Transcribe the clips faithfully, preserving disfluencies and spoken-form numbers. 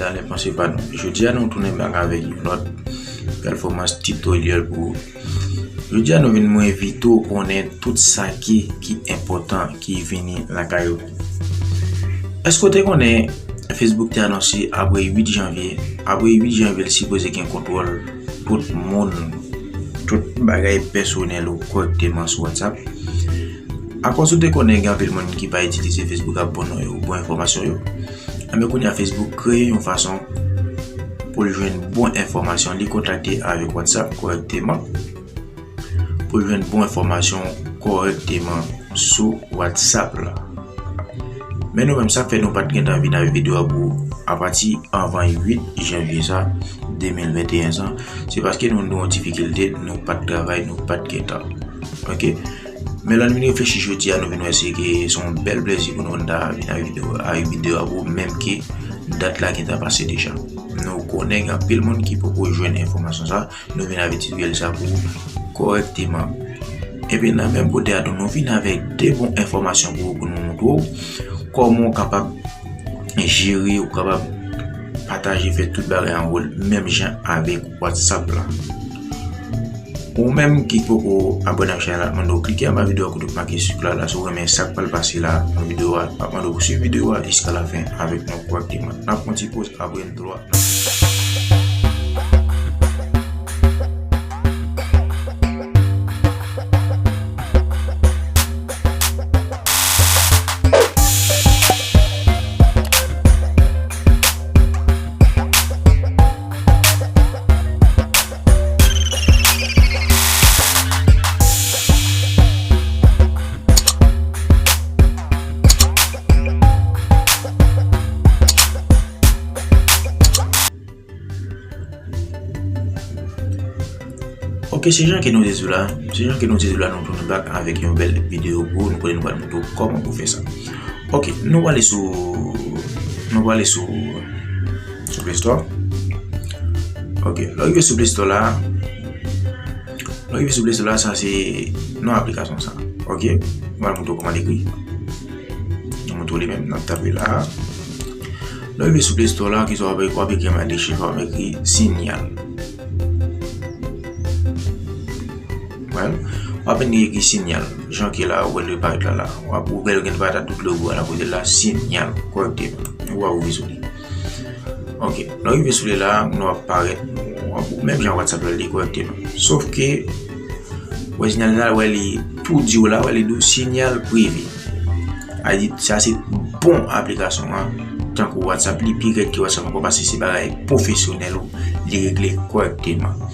Talè panse pa nou. Jodi a nou tounen bak avèk yon lòt pèfòmans tutorial pou ou. Jodi a nou vin mwen envite w konnen tout sa ki, ki enpòtan ki vini lakay ou. Èske w te konnen Facebook te anonse apre uit janvye, apre uit janvye l sipoze gen kontwòl tout moun, tout bagay pèsonèl ou kòrèkteman sou WhatsApp? Akoz ou te konnen gen anpil moun ki pa itilize Facebook ak bon non yo, bon enfòmasyon yo. Enben kounye a Facebook kreye yon fason pou l jwenn bon enfòmasyon, li kontakte avèk WhatsApp kòrèkteman, pou l jwenn bon enfòmasyon kòrèkteman sou WhatsApp la. Men nou menm, sa k fè nou pa t gentan vin avèk videyo a pou apati anvan uit janvye sa, de mil venteyen sa, se paske nou, nou yon difikilte, nou pa t travay, nou pa t gentan. Ok? Men lè n vin reflechi jodi a, nou vin wè se ke se yon bèl plezi pou nou ta vin avèk videyo, avèk videyo a pou menm ke dat la gentan pase deja. Nou konnen gen anpil moun ki poko jwenn enfòmasyon sa, nou vin avèk tutorial sa pou kòrèkteman. Epi nan menm kote a tou, nou vin avèk de bon enfòmasyon pou, pou nou montre w kòman w kapab jere, ou kapab pataje, fè tout bagay an wòl, menm jan avèk WhatsApp la. Ou menm ki poko abòne ak chanèl la, mande w klike anba videyo a kote w make sik la, la si w renmen sa k pral pase la nan videyo a, m ap mande w pou swiv videyo a jiska lafen avèk nou kòrèkteman. N ap pran ti poz, apre n tou a. Ok, se jan ke nou te di w la, se jan ke nou te di w la, nou tounen bak avèk yon bèl videyo pou ou. Nou konnen nou pral montre w kòman pou fè sa. Ok, nou prale sou, nou prale sou, sou Play Store. Ok, lè w rive sou Play Store la, lè w rive sou Play Store la, sa se non aplikasyon sa. Ok, nou pral montre w kòman l ekri. Nou montre w li menm, n ap tape la. Lè w rive sou Play Store la, kisa w ap, w ap ekri anba dechèch la, w ap ekri Signal. Well, w ap ekri Signal. Jan ke la, ou wè l parèt la, la. W ap, ou wè l gen parèt ak tout logo a la kote la, Signal, kòrèkteman. Ou ap rive sou li. Ok, lè w rive sou li la, nou ap parèt, w ap, menm jan WhatsApp la, li kòrèkteman. Sof ke, w wè Signal la, w wè li tou di w la, w wè li di w Signal prive. A di, sa se bon aplikasyon an. Tankou WhatsApp, li pi rèd ke WhatsApp ankò paske se bagay pwofesyonèl ou li regle kòrèkteman.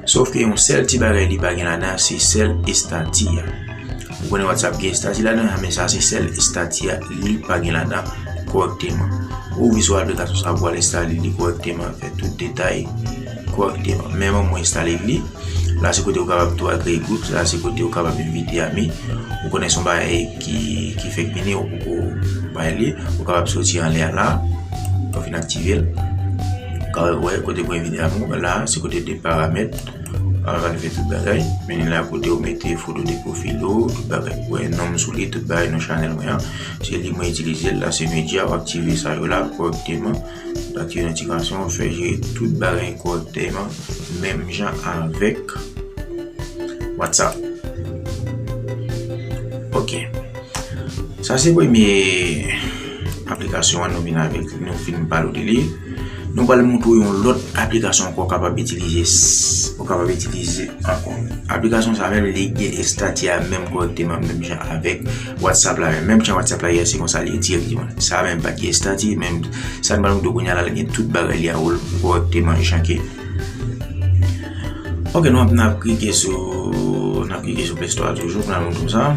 Sof ke yon sèl ti bagay li pa gen ladan, se sèl estati a. Ou konnen WhatsApp gen estati ladan, men sa se sèl estati a, li pa gen ladan kòrèkteman. Ou ouvri sou aplikasyon sa pou al enstale li kòrèkteman, fè tout detay kòrèkteman. Men mwen, mwen enstale li. La se kote ou kapab tou al kreye gwoup, la se kote ou kapab envite ami. Ou konnen se yon bagay ki, ki fèk vini, ou poko bay li. Ou kapab soti anlè a la, ou fin aktive l. Ou kapab wè kote pou envite ami, la se kote de paramèt. Ou kapab al fè tout bagay. Men la kote ou mete foto de pwofil ou, tout bagay. Ou wè non m sou li, tout bagay nan chanèl mwen an. Se li mwen itilize, la se medya, ou aktive sa yo la kòrèkteman. Aktive notifikasyon, fè jere tout bagay kòrèkteman, menm jan avèk WhatsApp. Ok. Sa se premye aplikasyon an nou vin avèk, nou fin pale w de li. Nou pral montre w yon lòt aplikasyon ankò w kapab itilize, s-, ou kapab itilize ankò. Aplikasyon sa menm, li gen estati a menm kòrèkteman, menm jan avèk WhatsApp la menm. Menm jan WhatsApp la ye, se konsa li ye dirèkteman. Sa menm pa gen estati, menm sa n pral montre w kounye a la, li gen tout bagay li a wòl kòrèkteman jan ke. Ok, nou ap, n ap klike sou, n ap klike sou Play Store a toujou pou n al montre w sa.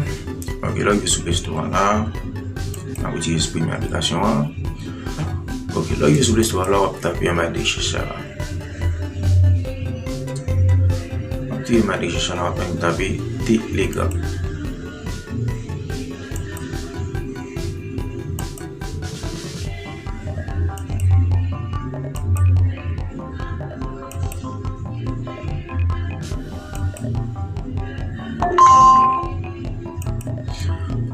Ok, lè w rive sou Play Store a la, n ap retire premye aplikasyon an. Ok, lè w rive sou Play Store a la, w ap tape anba dechèch sa la. W ap tape anba dechèch sa la, w ap tape Telegram.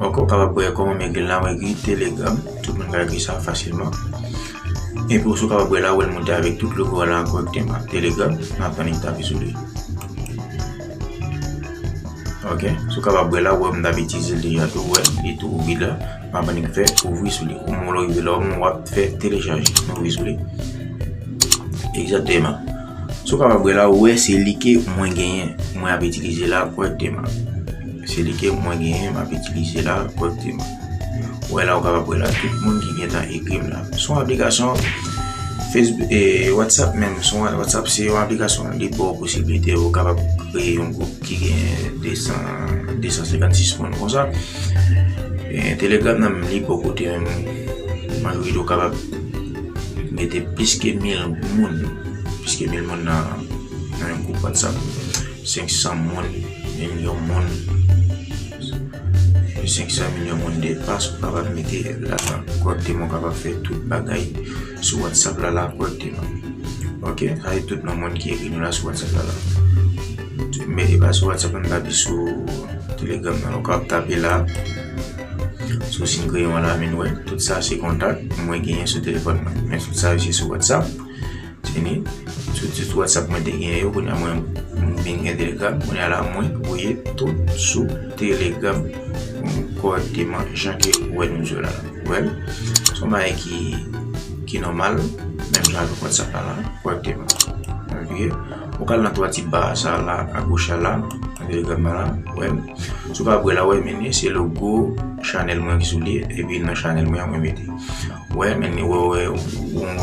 Ok, ou kapab wè kòman m ekri l la, m ekri Telegram. Tout moun ka ekri sa fasilman. Epi si w kapab wè la, ou wè l monte avèk tout logo a la kòrèkteman. Telegram, m ap tann li tape sou li. Ok, si w kapab wè la, ou wè m t ap itilize l deja tou, ou wè li tou ouvri la. M ap annik fè ouvri sou li. Ou menm lè w rive la, ou menm w ap fè telechaje. Nou ouvri sou li. Egzakteman. Si w kapab wè la, ou wè se li ke mwen genyen, mwen ap itilize la kòrèkteman. Se li ke mwen genyen, m ap itilize la kòrèkteman. Ou wè la, ou kapab wè la, tout moun ki gentan ekri m la. Se yon aplikasyon Facebook, e, WhatsApp menm, se yon, WhatsApp se yon aplikasyon, li ba w posiblite ou kapab kreye yon gwoup ki gen de san, de san senkannsis moun konsa. E, Telegram nan menm, li bò kote menm, majorite ou kapab mete plis ke mil moun, plis ke mil moun nan, nan yon gwoup WhatsApp. Senk san moun, milyon moun, senk san milyon moun de pas ou kapab mete ladan. Kòrèkteman, ou kapab fè tout bagay sou WhatsApp la, la, kòrèkteman. Ok, sa se tout non moun ki ekri nou la sou WhatsApp la, la. Men e pa sou WhatsApp la, m tape sou Telegram nan. Ou kapab tape la, sou siy kreyon an la, men nou wè, tout sa se kontak mwen genyen sou telefòn mwen. Men tout sa yo se sou WhatsApp. Fini. Sou, sou WhatsApp mwen te genyen yo, kounye a mwen, m vin gen Telegram, kounye a la mwen voye tout sou Telegram, mm, kòrèkteman, jan ke ou wè nou di yo la. Ou wè l? Se yon bagay ki, ki nòmal, menm jan avèk WhatsApp la, la, kòrèkteman. Ok? Ou ka al nan twa ti ba sa la, agoch la, la, nan Telegram la, la, ou wè l? Si w pa wè la, ou wè, men se logo chanèl mwen ki sou li, epi nan chanèl mwen an mwen mete. Ou wè, men ou wè, ou wè, ou wè,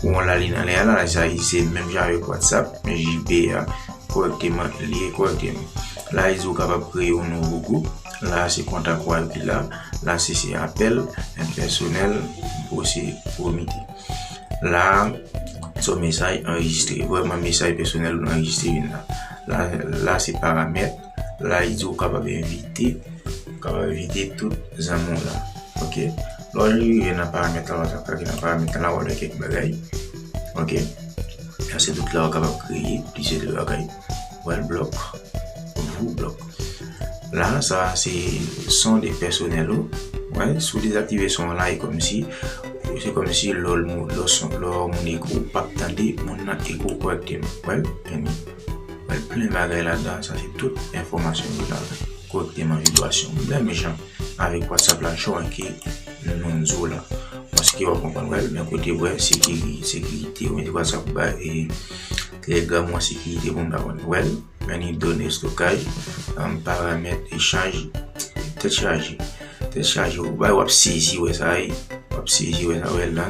ou wè yon lalin anlè a la, sa se menm jan avèk WhatsApp, men J P a kòrèkteman, li ye kòrèkteman. La, li di ou kapab kreye yon nouvo gwoup. La, se kontak ou epi la. La, se, se apèl, men pèsonèl, ou se komite. La, se yon mesaj anrejistre. Vrèman, mesaj pèsonèl ou anrejistre vin la. La, la, se paramèt. La, li di ou kapab envite, ou kapab envite tout zanmi w la. Ok? Lè w rive nan paramèt la, w ap gade nan paramèt la, w ap wè kèk bagay. Ok? Sa se tout la, ou kapab kreye plizyè de bagay. Wè l blòk, vou blòk. La, sa se son de pèsonèl ou. Wè, si w dezaktive son an la, e kòmsi, se kòmsi lè w, lè w son, lè w moun ekri, ou p ap tande moun nan ekri w kòrèkteman. Wè l, men li. Wè l plen bagay ladan, sa se tout enfòmasyon yo la. Kòrèkteman, vibrasyon. Menm jan avèk WhatsApp la, jan ke nou di w la. Paske w ap konprann, wè l, men kote, wè, sekiri-, sekirite, ou mete WhatsApp ba, e, Telegram ou an sekirite pou moun pa konn. Wè l, men ni done estokaj, um, paramèt, echanj, tèt chaje. Tèt chaje, ou bay, w ap sezi, wè sa, e, w ap sezi, wè sa, wè l la.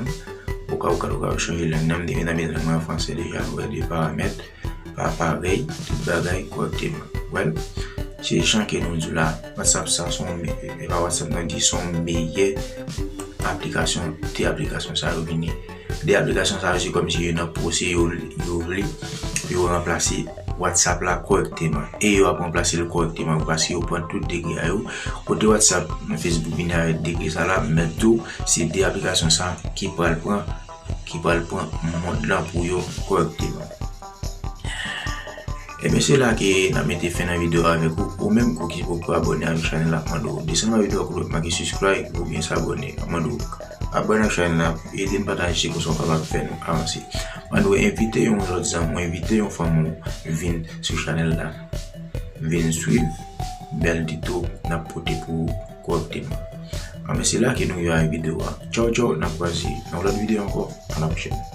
Ou ka, ou ka, ou ka chanje lang nan, m te gentan mete lang mwen an franse deja, wè, de paramèt. Pa parèy, tout bagay kòrèkteman. Wè l, se jan ke nou di w la, WhatsApp sa se yon me-, e pa WhatsApp nan di, se yon meyè aplikasyon, de aplikasyon sa yo vini. De aplikasyon sa yo se kòmsi yo nan pwose, yo, yo vle pou yo ranplase WhatsApp la kòrèkteman. E yo ap ranplase l kòrèkteman paske yo pran tout degre a yo. Kote WhatsApp, Facebook vini avèk degre sa la, men tou, se de aplikasyon sa ki pral pran, ki pral pran mond lan pou yo kòrèkteman. Ebyen, se la ke n ap mete fen nan videyo a avèk ou. Ou menm kou ki poko abòne avèk chanèl la, mande w desann nan videyo a kote w make subscribe oubyen s'abonner. Mande w abòne ak chanèl la, ede n pataje konsa w kapab fè nou avanse. Mande w envite yon lòt zanmi w, envite yon fanmi w vin sou chanèl la. Vin swiv bèl tito n ap pote pou ou kòrèkteman. Anben, se la ke nou rive avèk videyo a. Tchaw, tchaw, n ap kwaze nan yon lòt videyo ankò. A la pwochèn.